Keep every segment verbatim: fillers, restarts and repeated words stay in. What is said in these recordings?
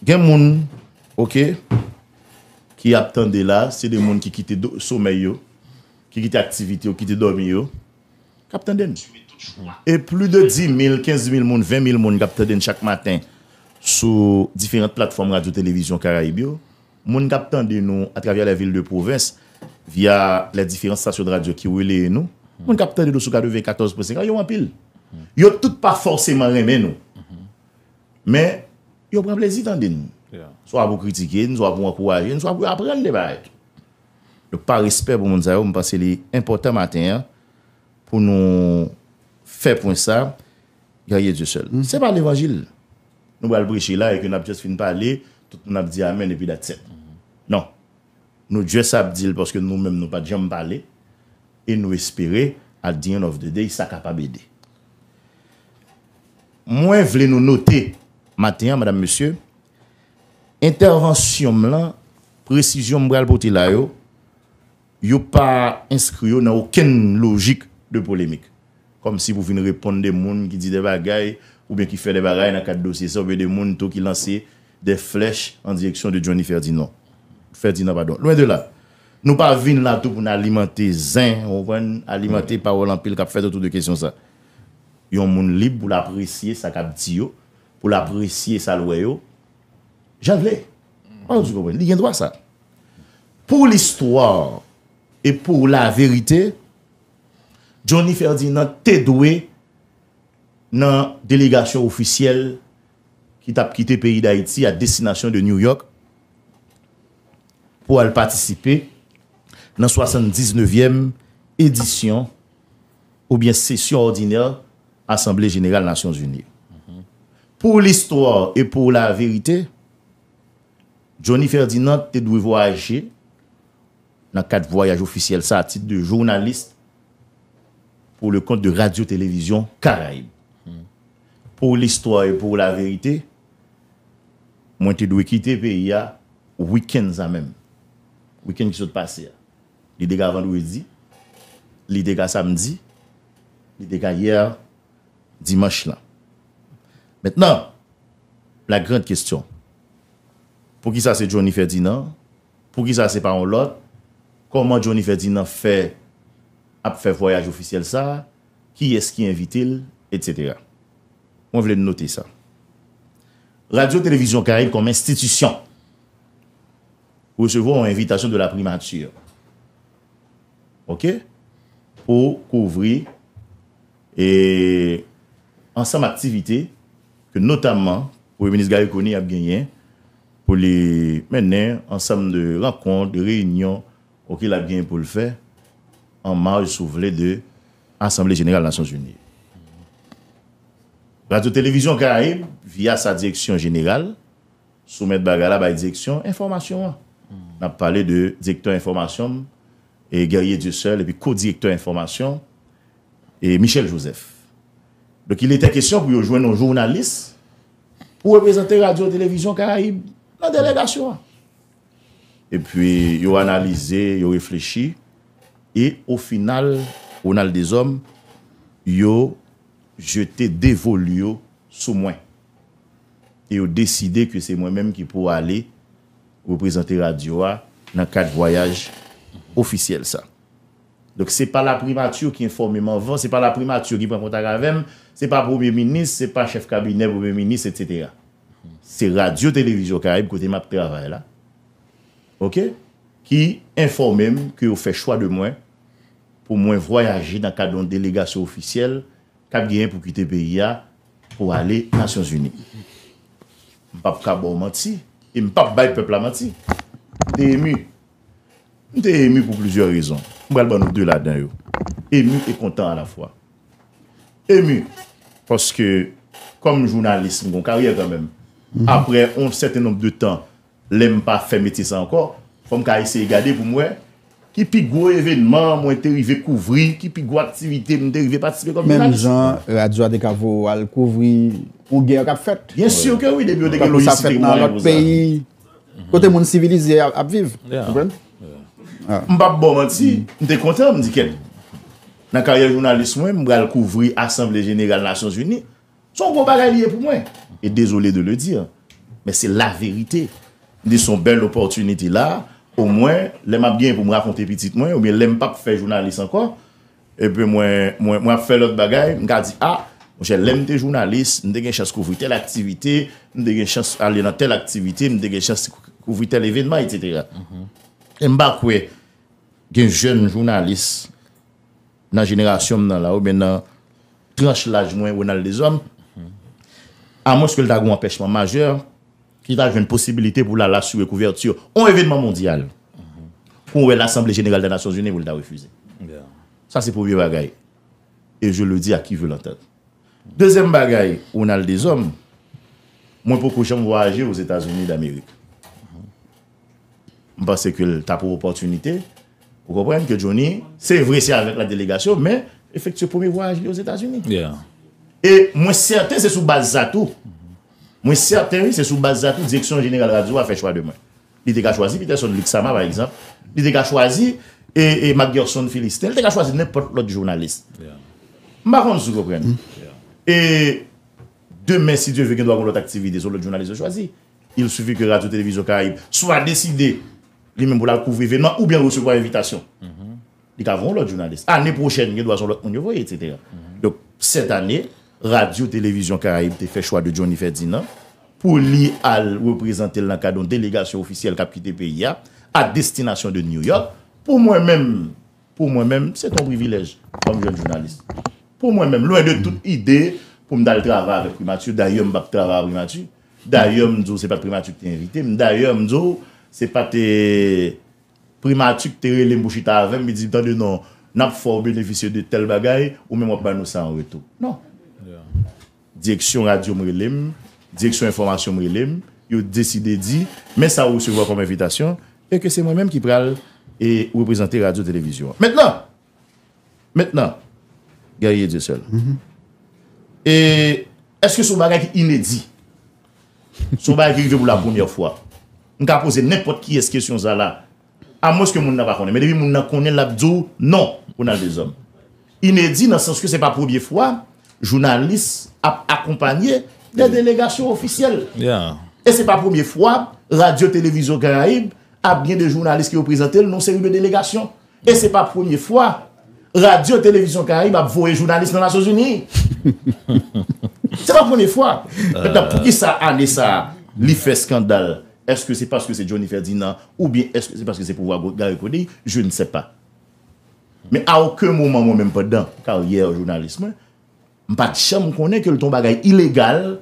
Gen moun, oke, ki ap tande la, se de moun ki kite do- somèy yo, ki kite aktivite yo, kite dòmi yo, k ap tande n. E plis de dis mil, kenz mil moun, ven mil moun k ap tande n chak maten sou diferan platfòm radyo televizyon Karayib yo, moun k ap tande nou atravè lè vil de pwovens, via lè diferan stasyon de radyo ki releye nou, moun k ap tande nou sou katrevenkatòz pwen senk la, yo anpil. Yo tout pa fòseman renmen nou. Men, yo pran plezi tande n. Swa pou kritike n, swa pou ankouraje n, swa pou aprann de bagay. Donk, pa respè pou moun sa yo, m panse li enpòtan maten an pou nou fè pwen sa, Guerrier Dieuseul. Se pa levanjil. Nou pral preche la e ke n ap just fin pale, tout moun ap di amèn epi that's it. Non. Nou just ap di l paske nou menm nou pa t janm pale e nou espere at the end of the day sa kapab ede. Mwen vle nou note maten an, madam, mesye, entèvansyon m lan, presizyon m pral pote la yo, yo pa enskri yo nan okenn lojik de polemik. Kòmsi pou vin reponn de moun ki di de bagay, oubyen ki fè de bagay nan kad dosye sa, oubyen de moun tou ki lanse de flèch an direksyon de Johnny Ferdinand. Ferdinand, padon. Lwen de la. Nou pa vin la tou pou n alimante zen, ou konprann, alimante pawòl anpil k ap fèt otou de kesyon sa. Yon moun lib pou l apresye sa k ap di yo, pou l apresye sa l wè yo, jan l vle. Ou konprann? Li gen dwa sa. Pour l'histoire et pour la vérité, Johnny Ferdinand te dwe nan delegasyon ofisyèl ki t ap kite peyi Dayiti a destinasyon de New York pou al patisipe nan swasanndiznèvyèm edisyon oubyen sesyon òdinè Asanble Jeneral Nasyonzini. Pour l'histoire et pour la vérité, Johnny Ferdinand te dwe vwayaje nan kad vwayaj ofisyèl sa a tit de jounalis pour le compte de Radio Télévision Caraïbe. Pour l'histoire et pour la vérité, mwen te dwe kite peyi a wikenn sa menm. Wikenn ki sot pase a. Li te ka vandredi, li te ka samdi, li te ka yè dimanch lan. Mentnan, la grande question. Poukisa se Johnny Ferdinand? Poukisa se pa yon lòt? Kòman Johnny Ferdinand fè ap fè vwayaj ofisyèl sa a? Kiyès ki envite l, etsetera. Mwen vle n note sa. Radyo Televizyon Karayib kòm enstitisyon resevwa yon envitasyon de la primati. Oke? Pou kouvri e ansanm aktivite ke notamman Premye Minis Garry Conille ap genyen pou li mennen ansanm de rankont, de reyinyon, oke, l ap genyen pou l fè an maj, si w vle, de Asanble Jeneral Nasyonzini. Radyo Televizyon Karayib, via sa direksyon jeneral, soumèt bagay la bay direksyon enfòmasyon an. N ap pale de direktè enfòmasyon m, e Guerrier Dieuseul, epi ko-direktè enfòmasyon, e Michel Joseph. Donk, il était question pou yo jwenn yon jounalis pou reprezante Radyo Televizyon Karayib nan delegasyon an. Epi, yo analize, yo reflechi, e o final, Ronald Deshommes, yo jete de voli yo sou mwen. E yo deside ke se mwen menm ki pou ale reprezante radyo a nan kad vwayaj ofisyèl sa. Donk, se pa laprimati ki enfòme m anvan, se pa laprimati ki pran kontak avè m, se pa premye minis, se pa chèf kabinè premye minis, etsetera. Se Radyo Televizyon Karayib kote m ap travay la, oke, ki enfòme m ke yo fè chwa de mwen pou mwen vwayaje nan kad yon delegasyon ofisyèl k ap genyen pou kite peyi a pou ale Nasyonzini. M p ap ka ba w manti, e m p ap bay pèp la manti. M te emi. M te emi pou plizyè rezon. M pral ban nou de ladan yo. Emi e kontan alafwa. Emi, paske, kòm jounalis, m gen yon karyè kanmenm. Aprè yon sèten nonb de tan, lè m pa fè metye sa ankò, fò m ka eseye gade pou m wè ki pi gwo evènman mwen te rive kouvri, ki pi gwo aktivite m te rive patisipe kòm jounalis. Menm jan radyo a te ka voye w al kouvri yon gè k ap fèt. Byen si ke wi, depi yo te gen lojistik e mwayen pou sa. Kote moun sivilize ap, ap viv. Konprann? M p ap ba w manti, m te kontan, m di kèt. Nan karyè jounalis mwen, m pral kouvri Asanble Jeneral Nasyonzini. Se yon gwo bagay li ye pou mwen. E désolé de le dire. Men se laverite. M di se yon bèl opòtinite la, omwen, lè m ap gen pou m rakonte pitit mwen, oubyen lè m p ap fè jounalis ankò, epi mwen, mwen, mwen ap fè lòt bagay, m ka di, a, monchè, lè m te jounalis, m te gen chans kouvri tèl aktivite, m te gen chans ale nan tèl aktivite, m te gen chans kouvri tèl evènman, etsetera. E m pa kwè gen jèn jounalis nan jenerasyon m nan la, oubyen nan tranch laj mwen, Ronald Deshommes, amwenske l ta gen yon anpèchman majè, ki ta jwenn posibilite pou l al asire kouvèti yon evènman mondyal. Pou wè Lasanble Jeneral dè Nasyonzini, pou l ta refize. Sa se premye bagay. Et je le dis à qui veut l'entendre. Dezyèm bagay, Ronald Deshommes, mwen poko janm vwayaje Ozetazini Damerik. M panse ke l ta pou opòtinite. Ou konprann ke Johnny, se vre se avèk la delegasyon, men efektivman premye vwayaj li Ozetazini. E mwen sèten se sou baz sa tou. Mwen sèten wi, se sou baz sa tou direksyon jeneral radyo a fè chwa de mwen. Li te ka chwazi Peterson Luc Sama, pa egzanp. Li te ka chwazi e, e Macgerson Philistin. Li te ka chwazi nenpòt lòt jounalis. M pa konn si w konprann. E demen, si Dye vle, gen dwa gen lòt aktivite, se yon lòt jounalis yo chwazi. Il suffit que Radio Télévision Caraïbe swa deside li menm pou l al kouvri evènman oubyen resevwa envitasyon. Li ka voye yon lòt jounalis. Ane pwochèn, gen dwa se yon lòt moun yo voye, etsetera. Donk, sèt ane, Radio Télévision Caraïbe te fè chwa de Johnny Ferdinand pou li al reprezante l nan kad yon delegasyon ofisyèl k ap kite peyi a, a destinasyon de New York. Pou mwen menm, pou mwen menm, se te yon privilèj kòm jèn jounalis. Pou mwen menm, lwen de tout ide pou m t al travay avèk primati, dayè m p ap travay ak primati. Dayè, m di w se pa t primati ki te envite m. Dayè, m di w se pa t primati ki te rele m pou chita avè m, li di m, tande non, n ap fè w benefisye de tèl bagay, ou menm w ap ba nou sa an retou. Non. Direksyon radyo m rele m, direksyon enfòmasyon m rele m, yo deside di, men sa ou resevwa kòm envitasyon, e ke se mwen menm ki pral e reprezante radyo televizyon an. Mentnan, mentnan, Guerrier Dieuseul. E èske se yon bagay ki inedi? Se yon bagay ki rive pou la premyè fwa. M ka poze nenpòt kiyès kesyon sa la. Amwenske moun nan pa konnen. Men depi moun nan konnen, l ap di w non, Ronald Deshommes. Inedi nan sans ke se pa premye fwa jounalis ap akonpanye de delegasyon ofisyèl. E se pa premye fwa Radyo Televizyon Karayib ap gen de jounalis ki reprezante l nan yon seri de delegasyon. E se pa premye fwa Radyo Televizyon Karayib ap voye jounalis nan Nasyonzini. Se pa premye fwa. Mentnan, poukisa ane sa a, li fè eskandal? Èske se paske se Johnny Ferdinand oubyen èske se paske se pouvwa Go-, Garry Conille? Je ne sais pas. Men a okenn moman, mwen menm, pandan karyè jounalis mwen, m pa t janm konnen ke l te yon bagay ilegal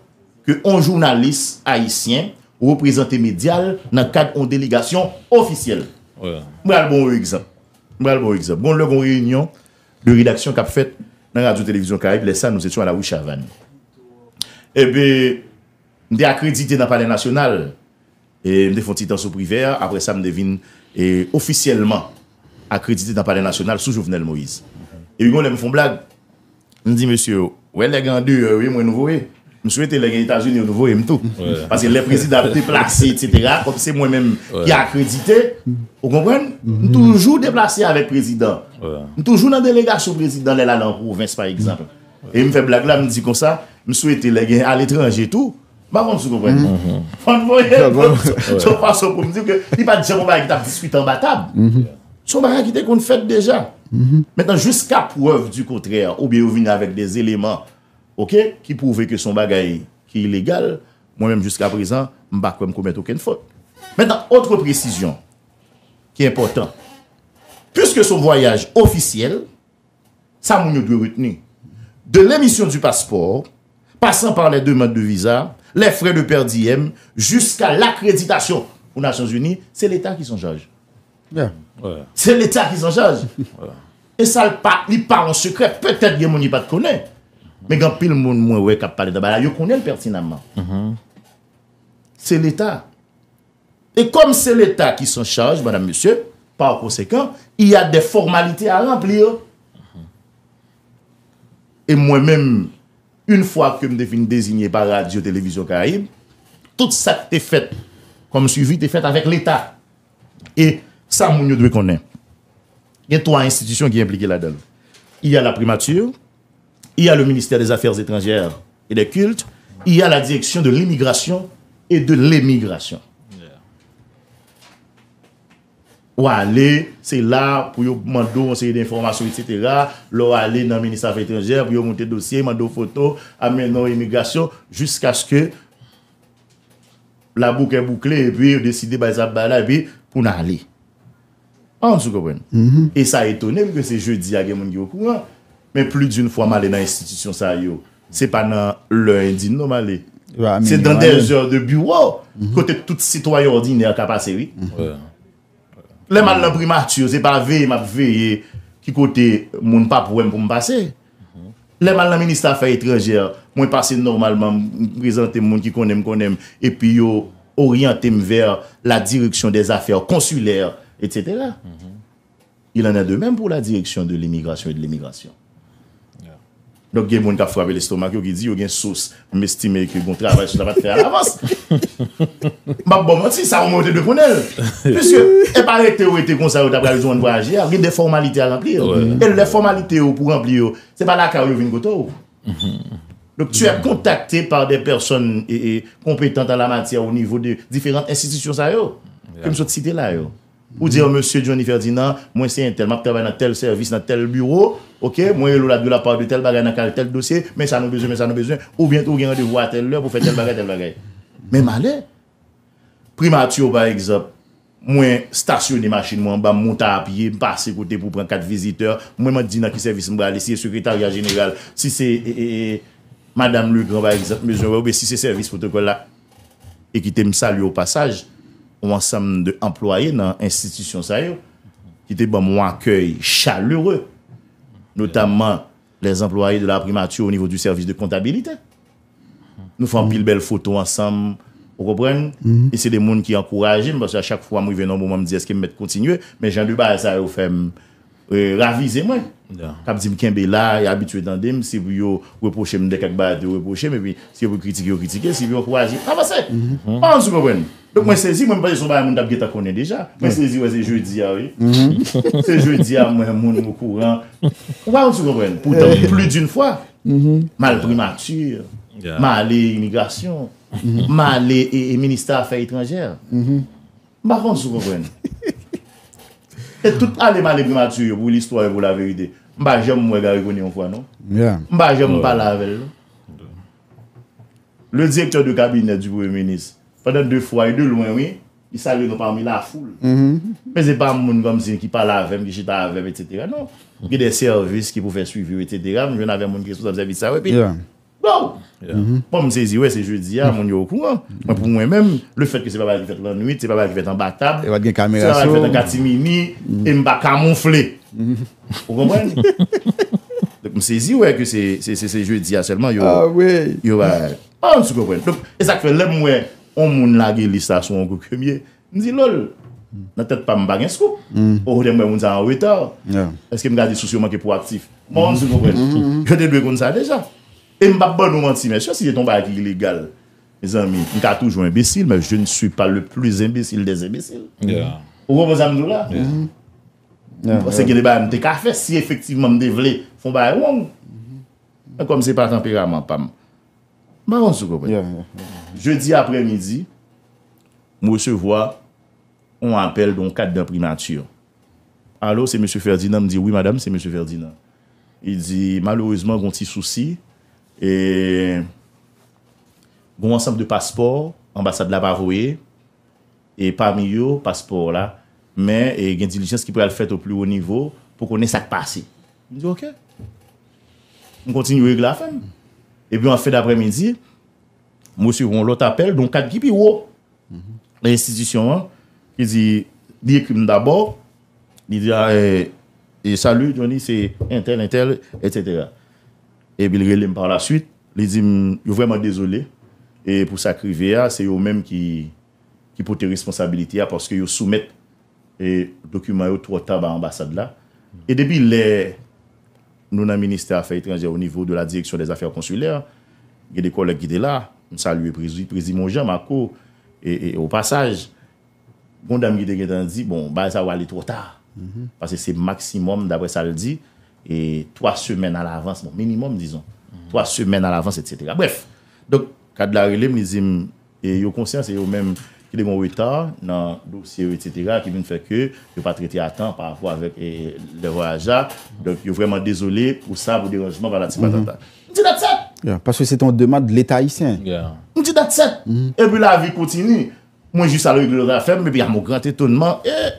ke yon jounalis ayisyen reprezante medya l nan kad yon delegasyon ofisyèl. M pral ba w yon egzanp. M pral ba w yon egzanp. Gon lè gon reyinyon de redaksyon k ap fèt nan Radyo Televizyon Karayib, lè sa nou se sou la ri Chavannes. Epi, m te akredite nan Palè Nasyonal. E m te fè yon ti tan sou Privè, apre sa m te vin e, ofisyèlman akredite nan Palè Nasyonal sou Jovenel Moïse. Epi gon lè m fè yon blag, m di mesye yo, wè lè gen andeyò yo, mwen nou voye. M swete lè gen Etazini yo nou voye m tou. Paske lè prezidan ap deplase, etsetera, kòm se mwen menm ki akredite, ou konprann? M toujou deplase avèk prezidan. M toujou nan delegasyon prezidan lè l ale an pwovens, pa egzanp. E m fè blag la, m di konsa, m swete lè gen aletranje tou, m pa konn si w konprann. Fò n voye l. Se yon fason pou m di w ke li pa t janm yon bagay ki t ap diskite anba tab. Se yon bagay ki te konn fèt deja. Mentnan, jiska prèv di kontrè, oubyen yo vini avèk de eleman, oke, ki pwouve ke se yon bagay ki ilegal, mwen menm, jiska prezan, m pa kwè m komèt okenn fot. Mentnan, otre presizyon ki enpòtan. Piske se yon vwayaj ofisyèl, sa moun yo dwe retni. De l'émission du passeport, passant par les demandes de visa, les frais de per diem, jusqu'à l'accréditation aux Nations Unies, se Leta ki san chaj. Se Leta ki san chaj. E sa, l pa, li pa yon sekrè. Petèt gen moun ki pa t konnen. Men gen anpil moun mwen wè k ap pale nan bagay la, yo konnen l pètinamman. Se Leta. E kòm se Leta ki san chaj, madam, mesye, par konsekan, il y a des formalités à remplir. E mwen menm, yon fwa ke m te fin dezinye pa Radyo Televizyon Karayib, tout sa k te fèt kòm swivi te fèt avèk Leta. E sa moun yo dwe konnen. Gen twa enstitisyon ki enplike ladan l. Il y a la primature, il y a le ministère des Affaires étrangères et des Cultes, il y a la direction de l'immigration et de l'immigration. Ou ale, se la pou yo mande w yon seri de enfòmasyon, etsetera. Lè w ale nan minis afè etranjè, pou yo monte dosye, mande w foto, amenn w imigrasyon, jiskaske labouke boukle, epi yo deside bay sa bay la, epi pou n ale. An sou konprann. E sa etone m ke se jodi a gen moun ki okouran. Men plis d'une fwa m ale nan enstitisyon sa yo. Se pa nan lè endiy non m ale. Se dans des heures de bureau, kote tout sitwayen òdinè ka pase, wi. Lè m al nan primati, se pa veye m ap veye ki kote moun p ap wè m pou m pase. Lè m al nan ministè afè etranjè, mwen pase nòmalman, m prezante m moun ki konnen m konnen m, epi yo oryante m vè la direction des affaires consulaires, etsetera. Il en est de même pour la direction de l'immigration et de l'immigration. Donk, gen moun k ap frape lestomak yo ki di yo gen sous. M estime ke gon travay sous la pa t fè alavans. M p ap ba w manti, sa omwen yo te dwe konnen l. Piske e pa rete ou rete konsa yo ta pral di w ann vwayaje a, gen de fòmalite a ranpli. E lè fòmalite yo pou ranpli yo, se pa lakay ou yo vin kote w. Donc, tu es contacté par des personnes et, et compétentes en la matière au niveau de différentes institutions sa yo, ke m sot site la yo. Ou di, Mesye Johnny Ferdinand, mwen se entèl, m ap travay nan tèl sèvis, nan tèl biwo, oke, mwen rele w la de la part de tèl bagay nan kad tèl dosye, men sa nou bezwen, men sa nou bezwen, oubyen ou gen randevou a tèl lè pou fè tèl bagay, tèl bagay. Men malè, primati, pa egzanp, mwen stasyone machin mwen anba, m monte a pye, m pase kote pou pran kat vizitè, mwen m di nan ki sèvis m prale, si se sekretarya jeneral, si se, e, e, e, Madanm Legrand, pa egzanp, m bezwen wè, oubyen si se sèvis pwotokòl la, e kite m salye o pasaj yon ansanm de anplwaye nan enstitisyon sa yo, ki te ban m yon akèy chalere, notamman les employés de la primature au niveau du service de comptabilité. Nou fè anpil bèl foto ansanm, ou konprann? E se de moun ki ankouraje m, paske a chak fwa m rive nan yon moman, m di, èske m mèt kontinye? Men jan de bagay sa yo fè m e, ravize mwen. K ap di m kenbe la, y abitye tande m, si pou yo repwoche m de kèk bagay yo repwoche m, epi si yo pou kritike, yo kritike, si pou yo ankouraje, avanse. Ou konprann? Donk mwen sezi, mwen m panse se yon bagay moun t ap gentan konnen deja. Mwen sezi wè se jedi a, wi. Se jedi a, mwen, moun okouran. Ou konprann? Poutan, plis d'une fwa, m al primati, m ale imigrasyon, m ale e, e ministè afè etranjè. M pa konn si w konprann. E tout ale m ale primati yo pou listwa e pou laverite. M pa janm wè Garry Conille yon fwa, non. M pa janm pale avè l, non. Le directeur de cabinet du Premier ministre, pandan de fwa, e de lwen, wi, li salye nou pami lafoul. Men se pa moun kòmsi ki pale avè m, ki chita avè m, etsetera. Non. Gen de sèvis ki pou fè swivi, etsetera. M jwenn avè moun ki responsab sèvis sa yo, epi Bon, m sezi, wè, se jedi a, moun yo okouran. Mwen, pou mwen menm, lefètke se pa bagay ki fèt lannwit, se pa bagay ki fèt anba tab, se pa bagay ki fèt an katimini, e m pa kamoufle. Ou konprann? Donk, m sezi, wè, ke se, se, se, se jedi a sèlman yo, yo ba. Ah, m sou konprann. Donk, e sa k fè, lè m wè yon moun lage lis la sou yon gwo kemye, m di, lòl, nan tèt pa m, m pa gen scoop. Okontè, m wè moun sa an reta. Èske m ka di sous yo manke pwoaktif? Bon, m sou konprann. Yo te dwe konn sa deja. E m p ap ban nou manti, mesye, si se te yon bagay ki ilegal, mezanmi, m ka toujou enbesil, men je ne suis pas le plus imbécile des imbéciles. Ou konprann sa m di w la? Paske gen de bagay m te ka fè si efektivman m te vle fè yon bagay wrong. Men kòm se pa tanperaman pa m, m pa konn si w konprann. Jedi aprèmidi, m resevwa yon apèl de yon kad nan primati. Alo, se mesye Ferdinand? M di, wi, madanm, se mesye Ferdinand. Li di, malerezman, gen yon ti sousi. E gen yon ansanm de paspò anbasad la pa voye. E pami yo, paspò w la. Men, e gen dilijans ki pral fèt o pli wo nivo pou konnen sa k pase. M di, oke. M kontinye regle afè m. Epi, an fen daprèmidi, m resevwa yon lòt apèl de yon kad ki pi wo nan enstitisyon an, ki di, li ekri m dabò, li di, a, e, e, salut, Johnny, se entèl, entèl, etsetera. Epi l rele m pa la swit, li di m, yo vrèman dezole, e pou sa k rive a, se yo menm ki, ki pote responsabilite a, paske yo soumèt e dokiman yo twò ta ba anbasad la. E depi lè nou nan ministè afè etranjè, o nivo de la direction des affaires consulaires, gen de kòlèg ki te la, m salye Prezi, Prezi Monjan, Mako, e, e, o pasaj, gon dam ki te gentan di, bon, bagay sa yo ale twò ta. Paske se maksimòm, daprè sa l di, e twa semèn alavans, bon, minimòm, dizon. Twa semèn alavans, etsetera. Brèf, donk, kad la rele m, li di m, E yo konsyan, se yo menm ki te gen reta nan dosye yo, etsetera, ki vin fè ke yo pa t rete a tan pa rapò avèk, e, lè vwayaj la. Donk, yo vrèman dezole pou sa, pou deranjman, patati patata. M di, "That's it!" Yeah, paske se te yon demann Leta ayisyen. Yeah. M di, "That's it!" Epi lavi kontini. Mwen jis al regle lòt afè m, epi a mon gran etonman, e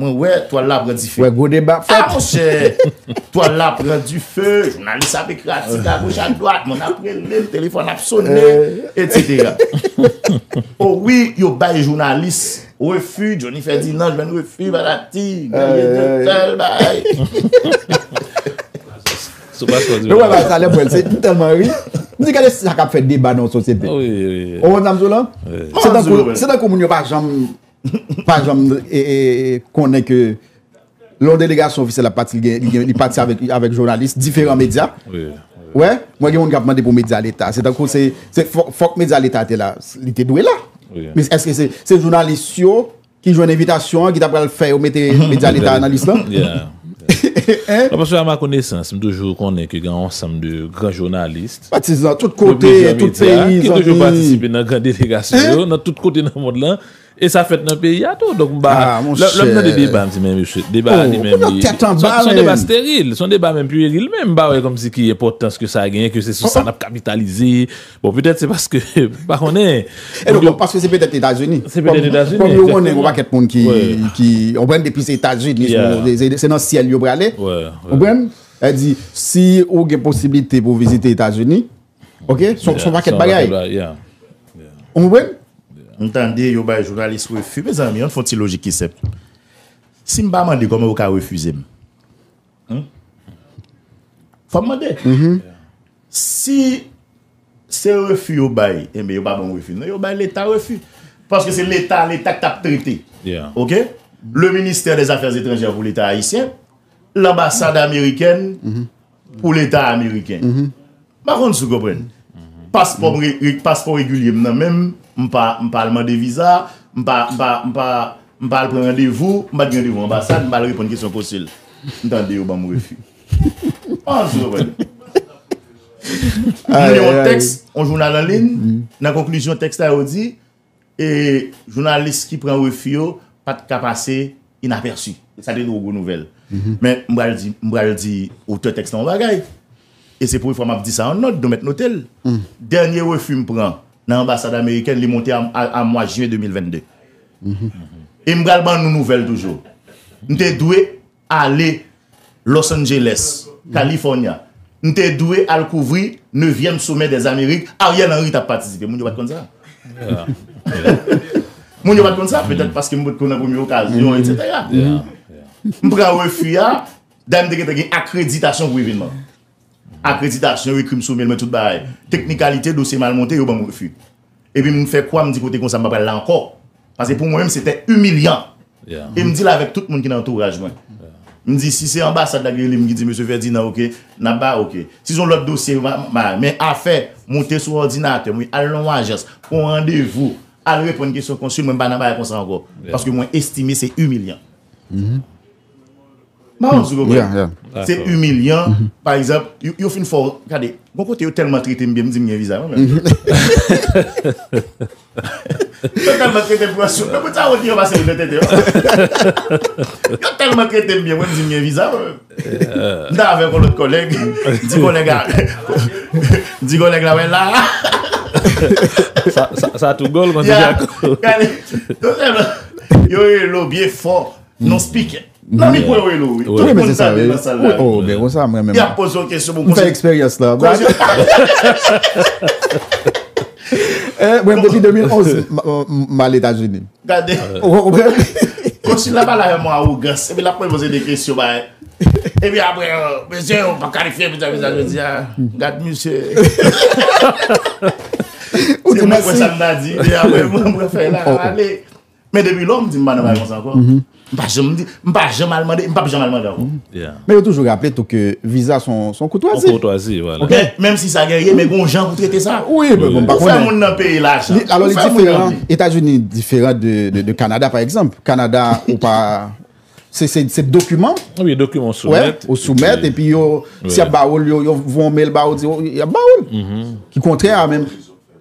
mwen wè twal la pran dife. Wè gwo deba Ah, fèt. Monchè, twal la pran dife, jounalis ap ekratik agoch adwat, moun ap rele m, telefòn ap sonnen, etsetera. O wi, yo bay jounalis refi, Johnny Ferdinand jwenn refi, patati, Gabriel Jeantel, bay. Sou paspò Yo wè bagay sa lè pou el se m tèlman ri. M di gade sa k ap fè deba nan yon sosyete. Wi, wi. Ou konn sa m di w la? Se Mwen di w, tankou se tankou moun yo pa janm pa janm e, e, e, konnen ke lè yon delegasyon ofisyèl ap pati, li gen- li gen- li pati avèk avèk jounalis diferan medya. Wi. Wè, mwen gen moun k ap mande pou medya leta. Se tankou se se fò- fòk medya leta te la, li te dwe la. Wi. Men èske se se jounalis yo ki jwenn envitasyon an ki ta pral fè yo mete medya leta nan lis lan? Yeah. Non, paske a ma konesans, m toujou konnen ke gen yon ansanm de gran jounalis Patizan tout kote, tout peyi, ki toujou zanmi. Patisipe nan gran delegasyon yo, nan tout kote nan mond lan. E sa fèt nan peyi a tou. Donk, m ba, Ah, mon lè lè m tande chè. Deba, m di, men mesye, deba a Oh, li menm, ou nan li- tèt anba, se yon deba menm. steril, se yon deba menm piweril menm, m pa wè kòmsi ki enpòtans ke sa genyen, ke se sou sa n ap kapitalize. Bon, petèt se paske, m pa konnen. E non, paske se petèt Etazini. Se petèt Etazini, Kòm yo konnen egzakteman. Yon pakèt moun ki, Wi. ki, ou konprann, depi se Etazini, se Yeah. yon- se- se nan syèl yo prale. Wi, wi. Ou konprann? Sa di, si ou gen posiblite pou vizite Etazini, ok, se yon- se yon pakèt bagay. Yeah. Ou konprann? M tande yo bay jounalis refi. Mezanmi, ann fè yon ti lojik ki senp. Si m pa mande, kòman yo ka refize m? Hmm? Fò m mande. Si se refi yo bay, enben, yo pa ban m refi. Non, yo bay Leta refi. Paske se Leta, Leta k t ap trete. Yeah. Ok? Le ministère des Affaires étrangères pou Leta ayisyen, lanbasad amerikèn pou Leta ameriken. M pa konn si w konprann. Paspò m re- re- paspò regilye m nan men m, m pa m pa al mande viza, m pa m pa m pa m pa al pran randevou, m pa t gen randevou anbasad, m pa al reponn kesyon konsil. M tande yo ban m refi. M pa konn si w konprann. M li yon tèks, yon jounal an liy, nan konklizyon tèks la yo di, e jounalis ki pran refi yo pa t ka pase inapèsi. Sa te yon gwo nouvèl. Men m pral di, m pral di otè tèks la yon bagay. E se premye fwa m ap di sa an nòt, nou mèt note l. Dènye refi m pran nan anbasad amerikèn, li monte a, a, a mwa jen de mil vennde. E m pral ban nou nouvèl toujou. M te dwe ale Los Angeles, California. M te dwe al kouvri nevyèm somè dèzamerik, Ariel Henry t ap patisipe. Moun yo pa t konn sa. Moun yo pa t konn sa, petèt paske m potko nan premye okazyon, etsetera. M pran refi a, dayè m te gentan gen akreditasyon pou evènman. Akreditasyon, yo ekri m sou mail, mwen tout bagay. Teknikalite, dosye m al monte, yo ban m refi. Epi m fè kwa, m di kote konsa, m pa pral la ankò. Paske pou mwen menm, se te imilyan. E m di l avèk tout moun ki nan antouraj mwen. M di, si se anbasad la ki rele m, ki di, "Mesye Ferdinand, ok, n ap ba, ok." Si se yon lòt dosye, ma, ma, men afè, monte sou òdinatè, m al nan yon ajans, pran yon randevou, al reponn kesyon konsil, mwen m pa nan bagay konsa ankò. Paske mwen estime se imilyan. M pa konn si w konprann. Se imilyan. Pa egzanp, yo, yo fin fè w, gade, gon kote yo tèlman trete m byen, m di m gen viza, mwen menm. Yo tèlman trete m pran sou. Mwen, pou sa, yo pase nan tete yo. Yo tèlman trete m byen, mwen, m di m gen viza, mwen menm. M ta avèk yon lòt kòlèg. Di kòlèg la. Di kòlèg la, wè la. Sa, sa, sa tou gòl, konsa. Gade, yo tèlman, yo rele w byen fò. Non speaker. Nan mikwo yo rele w, wi. Tout Wi, men moun se sa, tande wi. Nan sal la. Oh, ben, konsa, mwen menm. Y ap poze w kesyon, bon, M fè eksperyans la. Eh, mwen, depi de mil onz, m, m, m al Etazini. Gade. Ou konprann? Konsil la pale avè mwen awogans. Epi l ap poze de kesyon, bay. Epi apre, euh, mesye, ou pa kalifye, mesye, mesye, mesye, gad misye. Ou di Se mwen mèsi. Sa m ta di. E apre, mwen, mwen fè la, ale. Men depi lò, m di m pa nan bagay konsa ankò. M pa janm di, m pa janm al mande, m p ap janm al mande ankò. Yeah. Men yo toujou raple tou ke viza se yon, se yon koutwazi. Yon koutwazi, vwala. Ok. Men, menm si sa genyen, men gon jan pou trete sa. Wi, men bon, m pa Ou fè konnen. Moun nan peyi lajan. Li- Alò, Ou li fè moun nan diferan. peyi. Etazini diferan de, de, de Kanada, pa egzanp. Kanada, ou pa. Se, se, se dokiman. Wi, dokiman ou Wè, soumèt. ou soumèt, epi yo, si y ap ba ou l, yo, yo voye yon mail ba ou, di, oh, y ap ba ou l. Ki kontrè a menm.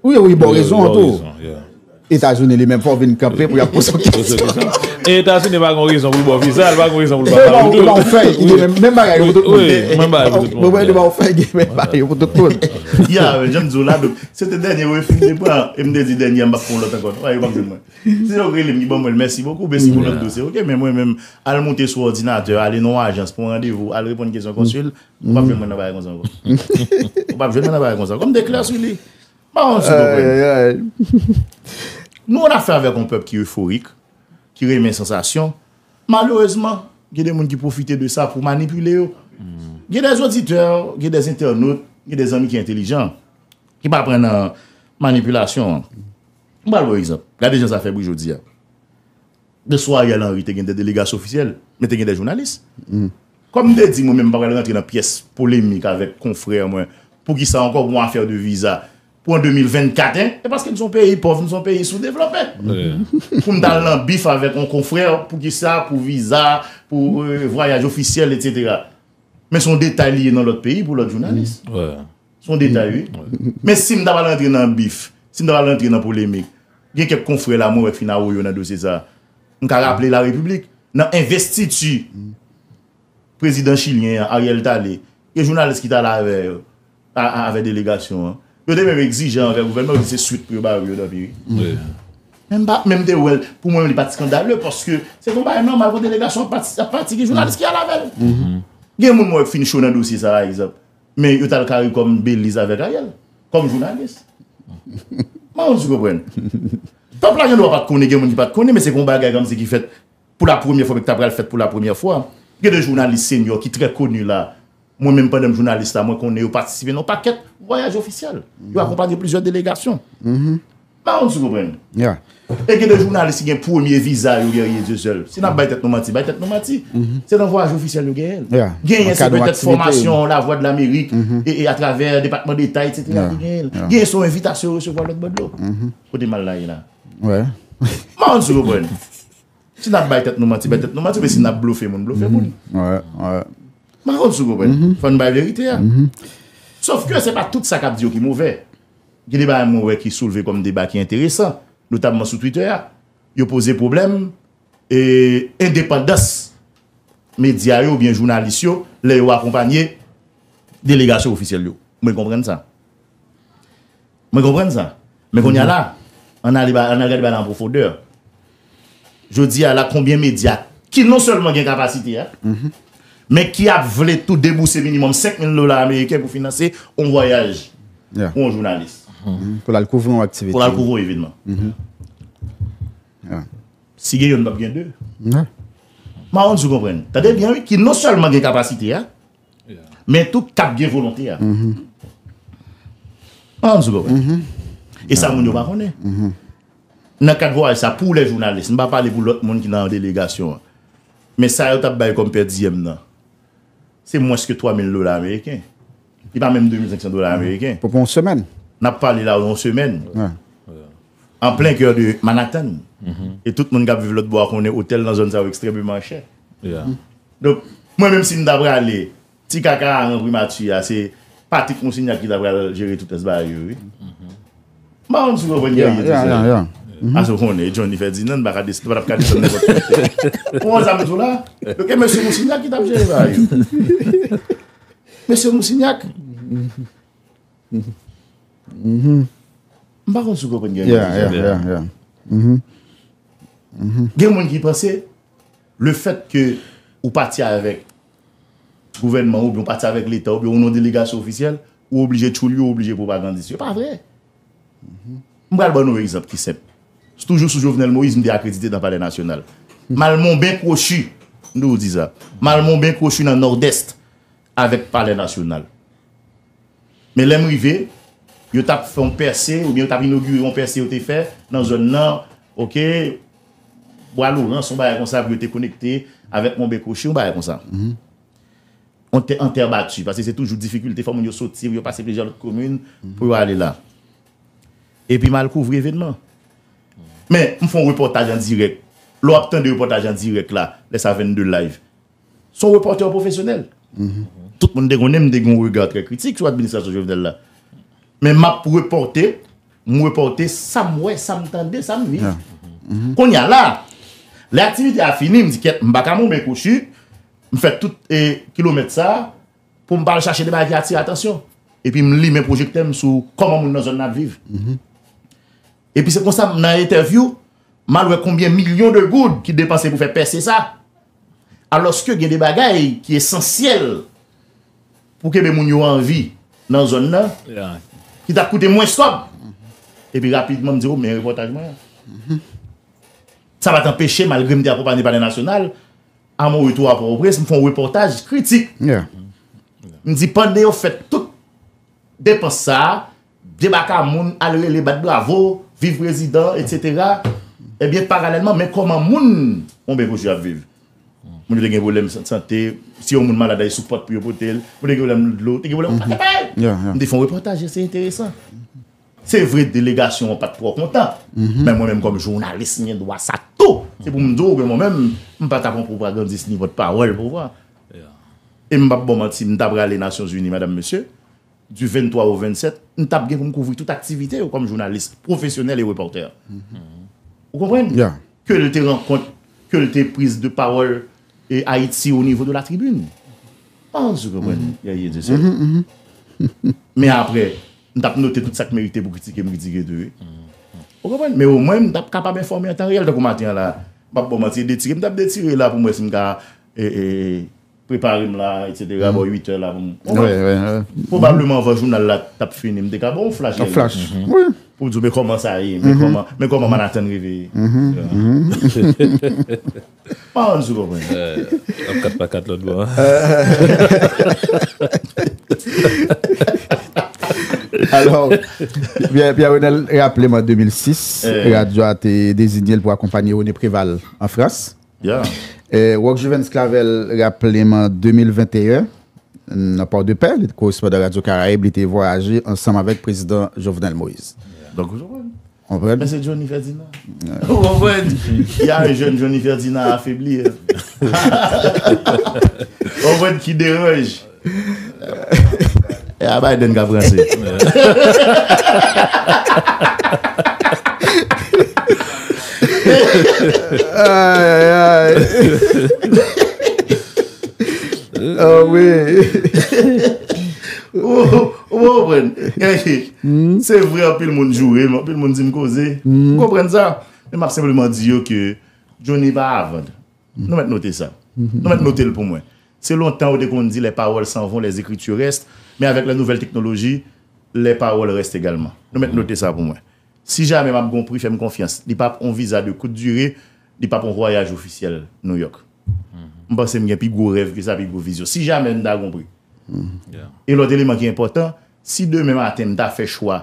Wi, wi, bon, Wi, rezon wi, an tou. Rezon, yeah. Etazini li menm fò vin kanpe pou y ap poze yon kesyon. E Etazini pa gen rezon pou l ba w viza, li pa gen rezon pou l pa ba w tou. Menm bagay pou tout moun. Menm bagay pou tout moun. Mwen ba w fè gen menm bagay pou tout moun. Ya, men jan m di w la, donk, se te dènye refi m te pran, e m te di dènye a m p ap pran lòt ankò. Yo p ap jwenn mwen. Se yo k rele m ki ban mwen l, mèsi bokou, men si pou lòt dosye, oke, men mwen menm, al moute sou òdinatè, ale nan yon ajans, pran randevou, al reponn kesyon konsil, ou p ap jwenn mwen nan bagay konsa ankò. Ou p ap jwenn mwen nan bagay konsa. Kòm m te klè sou li. Bon, si w konprann. Nou an afè avèk yon pèp ki eforik, ki renmen sansasyon. Malerezman, gen de moun ki pwofite de sa pou manipile yo. Gen de oditè, gen de entènot, gen de zanmi ki entelijan, ki pa pran nan manipilasyon an. M pral ba w egzanp. Gade jan sa fè bri jodi a. De swa Ariel Henry te gen de delegasyon ofisyèl, men te gen de jounalis. Kòm m te di, mwen menm, m pa pral rantre nan pyès polemik avèk konfrè mwen. Poukisa ankò pou yon afè de viza pou an de mil vennkat, en? E paske nou se yon peyi pòv, nou se yon peyi soudevlope. Pou m t al nan bif avèk yon konfrè, poukisa, pou viza, pou euh, vwayaj ofisyèl, etsetera. Men se yon detay li ye nan lòt peyi pou lòt jounalis. Se yon detay, wi. Men si m ta pral rantre nan bif, si m ta pral rantre nan polemik, gen kèk konfrè la, mwen wè k fin awoyo nan dosye sa. M ka raple La Repiblik, nan envestiti prezidan chilyen an, Ariel t ale, gen jounalis ki t ale avè yo, a- a- avè delegasyon an. Yo te menm egzijan anvè gouvènman, yo di se swit pou yo ba yo nan peyi. Men m pa, men m te wè l, pou mwen, li pa t skandale, paske se yon bagay nòmal pou delegasyon ap pati, ap pati, gen jounalis ki al avè l. Gen moun mwen wè k fin cho nan dosye sa, pa egzanp. Men yo t al CARICOM Beliz avèk Ariel, kòm jounalis. Mwen, ou konprann. Pèp la gen dwa pa t konnen, gen moun ki pa t konnen, men se yon bagay kòmsi ki fèt pou la premyè fwa, men ki ta pral fèt pou la premyè fwa. Gen de jounalis senyò ki trè koni la. Mwen menm, pandan m jounalis la, mwen konnen yo patisipe nan yon pakèt vwayaj ofisyèl. Yo akonpanye plizyè delegasyon. Mwen, ou konprann. E gen de jounalis ki gen premye viza yo genyen de sèl. Si n ap bay tèt nou manti, bay tèt nou manti. Se nan vwayaj ofisyèl yo genyen l. Genyen se petèt fòmasyon Lavwadlamerik e, e atravè Depatman Deta, etsetera ki genyen l. Genyen se yon envitasyon yo resevwa lòt bò dlo. Kote mal la ye la? Mwen, ou konprann. Si n ap bay tèt nou manti, bay tèt nou manti, men si n ap blofe moun, blofe moun. Mwen, ou konprann. Fò n bay verite a. Sòf ke se pa tout sa k ap di yo ki move. Gen de bagay mwen wè ki soulve kòm deba ki enteresan, notamman sou Twitter a. Yo poze pwoblèm e endepandans medya yo oubyen jounalis yo lè yo akonpanye delegasyon ofisyèl yo. Mwen konprann sa. Mwen konprann sa. Men kounye a la, ann ale ba- ann al gade bagay la an pwofondè. Jodi a la, konbyen medya ki non sèlman gen kapasite a, men ki ap vle tou debouse minimòm senk mil dola ameriken pou finanse yon vwayaj pou yon jounalis, Pou l al kouvri yon aktivite. Pou l al kouvri yon evènman. Si gen youn, p ap gen de. Mawon, si w konprann. Tande byen, wi, ki non sèlman gen kapasite a, men tou k ap gen volonte a. Mawon, si w konprann. E sa moun yo pa konnen. Nan kad vwayaj sa, pou lè jounalis, m pa pale pou lòt moun ki nan delegasyon an. Men sa yo t ap bay kòm pèdiyèm nan, se mwens ke twa mil dola ameriken. Li pa menm de mil senk san dola ameriken. Pou, pou yon semèn. N ap pale la yon semèn. An plen kè de Manhattan. E tout moun k ap viv lòt bò a konnen otèl nan zòn sa yo ekstrèmeman chè. Donk, mwen menm si m ta prale, ti kaka a nan primati a, se Patrick Moussignac ki ta pral jere tout rès bagay yo, wi. M pa konn si w konprann kè li ye. Ase w konnen, Johnny Ferdinand pa ka desann, pa t ap ka desann nenpòt kote. Ou konn sa m di w la? Donk, e mesye Moussignac ki t ap jere bagay yo. Mesye Moussignac. M pa konn si w konprann kè li ye. Gen moun ki panse, le fèt ke ou pati avèk gouvènman oubyen w pati avèk Leta oubyen w nan delegasyon ofisyèl, ou oblije tchoul yo, ou oblije pwopagandis yo. Pa vre. M pral ban nou yon egzanp ki senp. Toujou sou Jovenel Moïse, m te akredite nan Palè Nasyonal. M al monben kwochi, m toujou di sa. M al monben kwochi nan Nòdès avèk Palè Nasyonal. Men lè m rive, yo t ap fè yon pèse, oubyen yo t ap inogire yon pèse yo te fè nan zòn nan, oke, Bwa Lorans, yon bagay konsa, pou yo te konekte avèk Monben Kwochi, yon bagay konsa. Yon tè, an tè bati, paske se toujou difikilte, fò moun yo soti, pou yo pase plizyè lòt komin, pou yo ale la. Epi m al kouvri evènman. Men, m fè yon repòtaj an dirèk. Lè w ap tande repòtaj an dirèk la, lè sa vennde live, se yon repòtè pwofesyonèl. Tout moun te konnen m te gen yon rega trè kritik sou administrasyon Jovenel la. Men m ap repòte M repòte sa m wè, sa m tande, sa m viv. Kounye a la, lè aktivite a fini, m di, kèt, m pa ka monbe kouchi, m fè tout e, kilomèt sa a pou m pa al chache de bagay ki atire atansyon. Epi m limen pwojektè m sou kòman moun nan zòn nan ap viv. Epi se konsa, nan entèvyou, m al wè konbyen milyon de goud ki depanse pou fè pèse sa. Alòske gen de bagay ki esansyèl pou kenbe moun yo an vi nan zòn nan, ki t ap koute mwens kòb. Epi rapidman, m di, o, men repòtaj mwen an. Sa pa t anpeche, malgre m te akonpaye Palè Nasyonal, a mon retour à Port-au-Prince, m fè yon repòtaj kritik. M di, pandan yo fè tout depans sa a, debaka moun, al rele, bat bravo, viv prezidan, etsetera. Ebyen, paralèlman, men kòman moun Monbyen Kochi ap viv. Moun yo te gen pwoblèm san- sante, si yon moun malad, ay sou pòt pou yo pote l. Moun yo te gen pwoblèm dlo, te gen pwoblèm yon pakèt bagay. M te fè yon repòtaj, se enteresan. Se vre, delegasyon an pa t twò kontan. Men mwen menm, kòm jounalis, m gen dwa sa tou. Se pou m di w, men mwen menm, m pa t ap yon pwopagandis ni pòtpawòl pouvwa. E m p ap ba w manti, m ta prale Nasyonzini, madam, mesye, du venntwa au vennsèt, m t ap gen pou m kouvri tout aktivite yo kòm jounalis pwofesyonèl e repòtè. Ou konprann? Ke l te rankont, ke l te priz de pawòl e Ayiti o nivo de la tribin. Panse ou konprann? Ya, ya, ya, ya. Men apre, m t ap note tout sa k merite pou kritike, m kritike tou, wi. Ou konprann? Men omwen, m t ap kapab enfòme an tan reyèl, tankou maten an la. M p ap ba w manti, detire, m t ap detire la pou m wè si m ka, e, e, prepare m la, etsetera, bò uit è la pou m. Pwobableman anvan jounal la t ap fini, m te ka ba w yon flash. Yon flash, wi. Pou di w, men kòman sa ye, men kòman, men kòman Manhattan rive ye. Panse ou konprann? Ap kat pa kat lòt bò. Alò, Pierre, Pierre Renel raple m an de mil sis, radyo a te deziye l pou akonpaye René Préval an Frans. E, Rock Juvens Clavel raple m an de mil venteyen, nan Port-de-Paix, li te korespondan Radyo Karayib, li te vwayaje ansanm avèk prezidan Jovenel Moïse. Donk, ou konprann? Men se Johnny Ferdinand. Ou konprann? Y a un jeune Johnny Ferdinand affaibli. Ou konprann ki deranj? E a Biden k ap ranse. Ay, ay, ay. Ah, wi. Ou, ou konprann? Se vre, anpil moun joure m, anpil moun di m koze. Ou konprann sa? Men m ap senpleman di yo ke Johnny pa a vant. Nou mèt note sa. Nou mèt note l pou mwen. Se lontan yo te konn di, les paroles s'en vont, les écritures restent, men avèk la nouvelle technologie, les paroles restent également. Nou mèt note sa pou mwen. Si jamè m ap gon pri, fè m konfyans. Li p ap on viza de kout dire, li p ap on vwayaj ofisyèl New York. M panse m gen pi gwo rèv ke sa, pi gwo vizyon. Si jamè m ta gon pri. E lòt eleman ki enpòtan, si demen maten m ta fè chwa,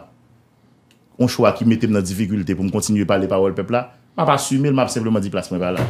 on chwa ki mete m nan difikilte pou m kontinye pale pawòl pèp la, m ap asime l, m ap senpleman di plas mwen pa la.